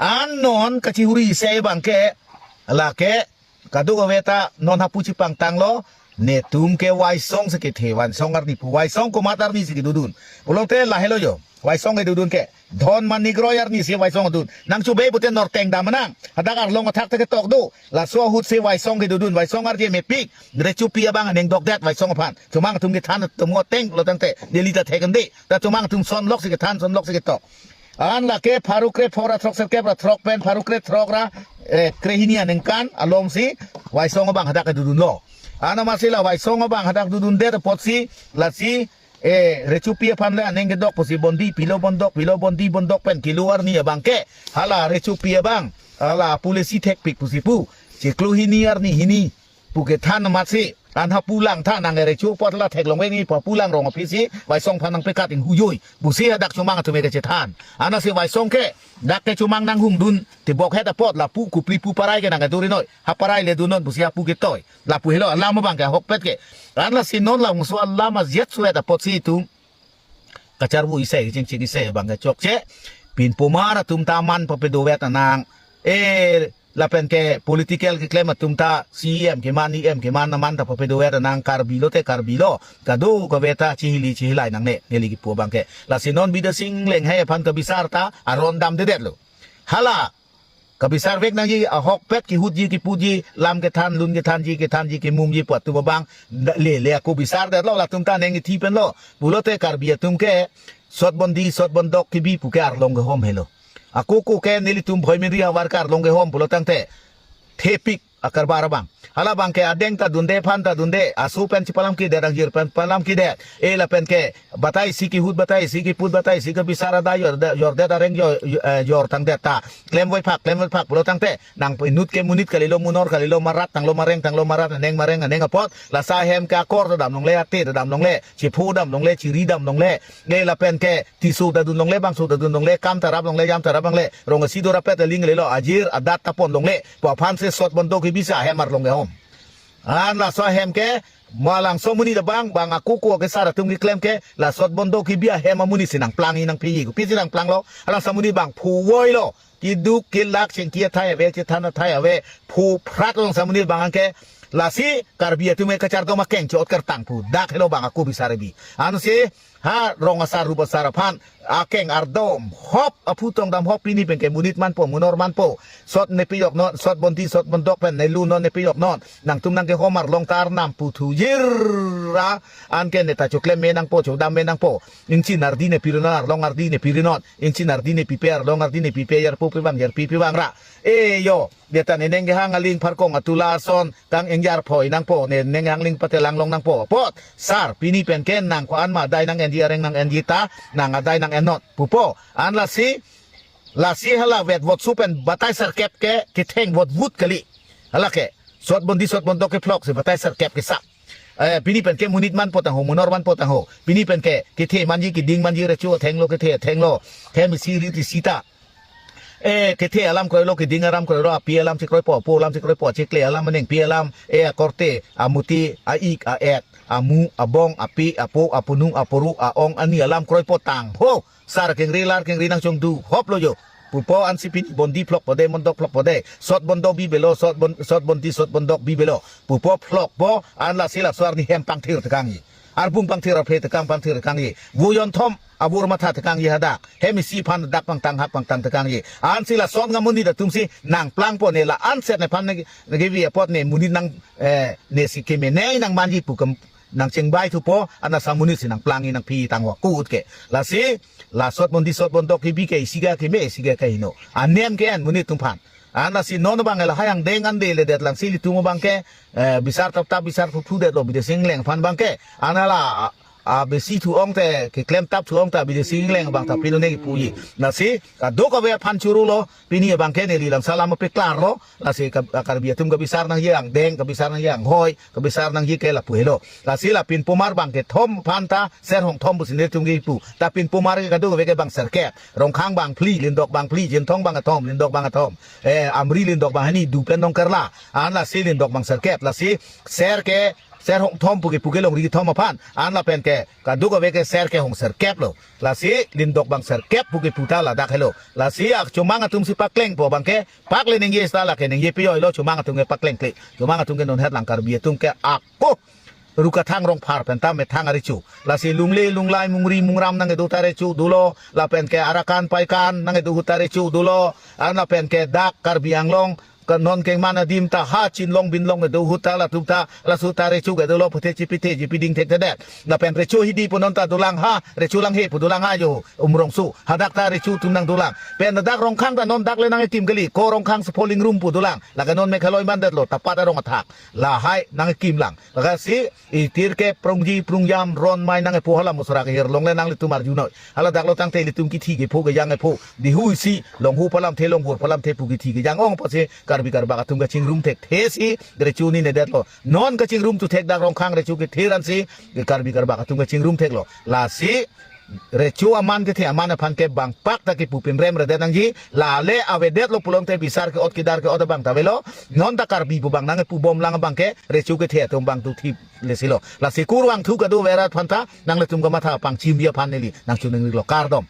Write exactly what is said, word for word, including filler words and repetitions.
An non kachihuri isi abang ke, lake, kadokave ta non hapu chipangtanglo, netum ke Waisong si kethe, Waisong arni pu, Waisong komat arni si kedodun. Pulote lahelo jo, Waisong kedodun ke. Dhon Manik Roy arni si Waisong dun. Nangchobei pute Norteng dam nang. Hadak arlong athak ta ketok do. Laso ahut si Waisong kedodun. Waisong arje mepik. Rechopi abang aning dokdet Waisong aphan. Chomang atum kethan atum ngo teng lo tangte. Neli ta thek ende. Ta chomang atum sonlok si kethan, sonlok si ketok. An lake pharo kre phora throk serkep ra throk pen pharo kre throk ra, eh, krehini aningkan along si Waisong abang hadak kedodunlo. An amatsi la Waisong abang hadak dodundet apotsi lasi, eh, rechopi aphan le aning kedok pusi bondi pilo bondok, pilo bondi bondok pen kilo arni abang ke. Hala rechopi abang, hala pule si thekpik pusi pu. Chiklo hini arni hini pu kethan amatsi. An hapu lang tha nang recho apot la theklong veng ni pa pu lang rong aphi si, Waisong aphan nangpekat inghujoi. Pusi hadak chomang atum ke chethan. Anasi Waisong ke, dak ke chomang nanghumdun, tibok het apot lapu kupli pu parai ke nang keduri noi. Ha parai le dunon pusi hapu ketoi. Lapu helo alam abang ke ahokpet ke. An lasi non labangso alam ajet suet apotsi itum kacharvu isi, kachingchik isi abang ke chokche. Pinpomar atum ta man papedovet anang. Eh, lapen ke political keklem atum ta C E M keman, E M keman, naman ta papedovet anang, Karbi lote Karbi lo. Kadokave ta chihili chihilai nangne, neli kipu abang ke. Lasi non Bidya Sing Engleng hai aphan kabisar ta aron damdedetlo. Hala kabisar vek nangji, ahokpet kehutji, keputji, lam kethan, lun kethanji, kethanji, kemumji pu atum abang, da-, le, le ako bisardetlo, latum ta neng ithi penlo. Pulote Karbi atum ke, sot bondi, sot bondok kebi pu ke arlong kehom helo. Ako ko ke nelitum Bhoiminri havar ke arlong kehom pulo tangte, thepik akarbar abang. Hala abang ke adeng ta dunde, phan ta dunde, aso pen chipalam kedet, angjir pen palam kedet. Eh, lapen ke, batai si kehut, batai si keput, batai si kebisar adai jor, da-, jordet areng jor, eh, jor tangdet ta. Klem voiphak, klem voiphak pulo tangte, nang inut ke monit kalilo, munor kalilo, marat tanglo mareng, tanglo marat, aneng mareng, aneng apot, lasi ahem ke akor ta damlongle, ate ta damlongle, chipho damlongle, chiri damlongle, eh, lapen ke, tiso ta dunlongle, bangso ta dunlongle, kam ta raplongle, jam ta raplongle, rong asi do rapet aling lelo, ajir adat ta ponlongle, pu aphan si sot bondok kebi si ahem arlong kehom. An laso ahem ke, malangso amonit abang, bang ako ko kesar atum keklem ke, la sot bondok kebi ahem amonit si nangplangji nangphiji, kopisi nangplanglo, alangso amonit abang phu voilo, keduk kelak chingki athai ave, chethan athai ave, phu phrat alangso amonit abang ke, lasi Karbi atum ke kachardom akeng chot kartang pu, dak helo bang ako bisar kebi. Ansi, ha rong asar rup asar aphan, akeng ardom hop, aphu tong dam hop, pini pen ke monit manpo, munor manpo, sot nepijoknon, sot bondi, sot bondok pen nelu non nepijoknon, nangtum nangkehom arlong ta arnam pu thujir ra, anke neta choklem me nangpo, chodam me nangpo, ingchin ardi nepirinon, arlong ardi nepirinon, ingchin ardi nepipe, arlong ardi nepipe, jarpo pevang, jarpi pevang ra. Eh yo, neta neneng kehang aling pharkong atula ason, kang ingjar phoi nangpo, ne neng hangling patelang long nangpo. Apot, sar, pini pen ke nang ko-an ma adai nang-enji, areng nang-enji ta, nang adai nang-ennon pupo. An lasi, lasi hala vet vot su pen batai serkep ke, ketheng vot vut kali. Hala ke, sot bondi sot bondok kephlok si batai serkep kesa. Eh, pini pen ke monit manpo tangho, munor manpo tangho. Pini pen ke, kethe manji, keding manji, recho athenglo, kethe athenglo. Hem isi rit isi ta. Eh, kethe alam kroilo, keding alam kroilo, api alam si kroipo, apo alam si kroipo, achikle alam, anengpi alam, eh, akorte, amuti, a-ik, a-et, amu, abong, api, apo, apunung, aporu, a-ong, ani alam kroipo tangho. Sar kengri, lar kengri nangchongdu hoplo jo. Pupo ansi pini bondi phlokpo de, bondok phlokpo de. Sot bondo bibelo, sot bon-, sot bondi, sot bondok bibelo. Pupo phlokpo, an lasi laso arni hem pangthir tekangji. Arbung pangthir, aphe tekang pangthir tekangji. Vojon thom, avur matha tekangji hadak. Hem isi aphan dak pangtang hap pangtang tekangji. Ansi lason amonit atum si nangplangpo ne la anset nephan ne, ne kevi apot ne monit nang, eh, ne si kemenei nangmanji pu kem nangchingbai thupo, anasi amonit si nangplangji nangphi tangho akut ke. Lasi, la sot bondi sot bondok kebi ke isi ke keme, isi ke kaheno. Anem ke-en monit atum aphan. Anasi non abang lahai angdeng ande ledet lang si ilitum abang ke, eh, bisar tap tap bisar phu phu detlo Bidya Sing Engleng aphan abang ke. Anala, a, a, besi thu-ong te, keklem tap thu-ong ta Bidya Sing Engleng abang ta pino ne puji. Lasi, kadokave aphan churu lo, pini abang ke neli lam salam ape klarlo, lasi ka-, Karbi atum kabisar nangji angdeng, kabisar nangji anghoi, kabisar nangji ke lapu helo. Lasi la pinpomar abang kethom aphan ta, ser hong thom pusi nelitum kipu. Ta pinpomar ke kadokave ke bang serkep. Rongkhang bang phli, Lindok bang phli, Jinthong bang kethom, Lindok bang kethom. Eh, Amri Lindok bang hini, du pen Dongkerla. An lasi Lindok bang serkep, lasi ser ke ser hongthom pu kepu ke longri kethom aphan. An lapen ke kaduk ave ke ser ke hong serkep lo. Lasi lindok bang serkep pu kepu ta ladak helo. Lasi ak chomang atum si pakleng po abangke pakle ningje sta lake ningje piyoi lo, chomang atum ke pakleng kle. Chomang atum ke non het lang Karbi atum ke ako Rukathang Rongphar pen ta methang arecho. Lasi lungle lunglai mungri mungram nangkedo ta recho dolo. Lapen ke Arakan Paikan nangkedo ahut ta recho dolo. An lapen ke dak Karbi Anglong ke non kengman adim ta ha Chinlong Binlong kedo ahut ta latum ta laso ta recho kedo lo puthe chipi the chipi ding thekthedet. Lapen recho hidi pu non ta dolang ha, recho langhe pu dolang ha jo Umrongso. Hadak ta recho atum nangdolang. Pen dak Rongkhang ta non dak le nangkekim kali. Ko Rongkhang Sepholing Rum pu dolang. Lake non Meghalaya mandet lo, tapat arong athak. Lahai nangkekim lang. Lake si itir ke prongji prongjam ron mai nangkepu hala musra kehir long le nanglitum arjunoi. Hala dak lo tangte ilitum kithi kepho kejang kepho. Dihu isi longhu palamthe longhur palamthe pu kithi kejang ong pasi Karbi Karbak atum kachingrum thekthe si recho ni nedet lo. Non kachingrum tu thek dak Rongkhang recho kethe ran si Karbi Karbak atum kachingrum thek lo. Lasi recho aman kethe aman aphan ke bangpak ta kepu pimrem redet nangji. Lale avedet lo pulote bisar ke-ot kedar ke-ot abang ta avelo. Non ta Karbi pu bang nangkepu bom lang abangke recho kethe atum bang tu thip lesi lo. Lasi kurvangthu kado verat aphan ta nanglitum kamatha pangchim bi aphan neli nangchuningri lo, kardom.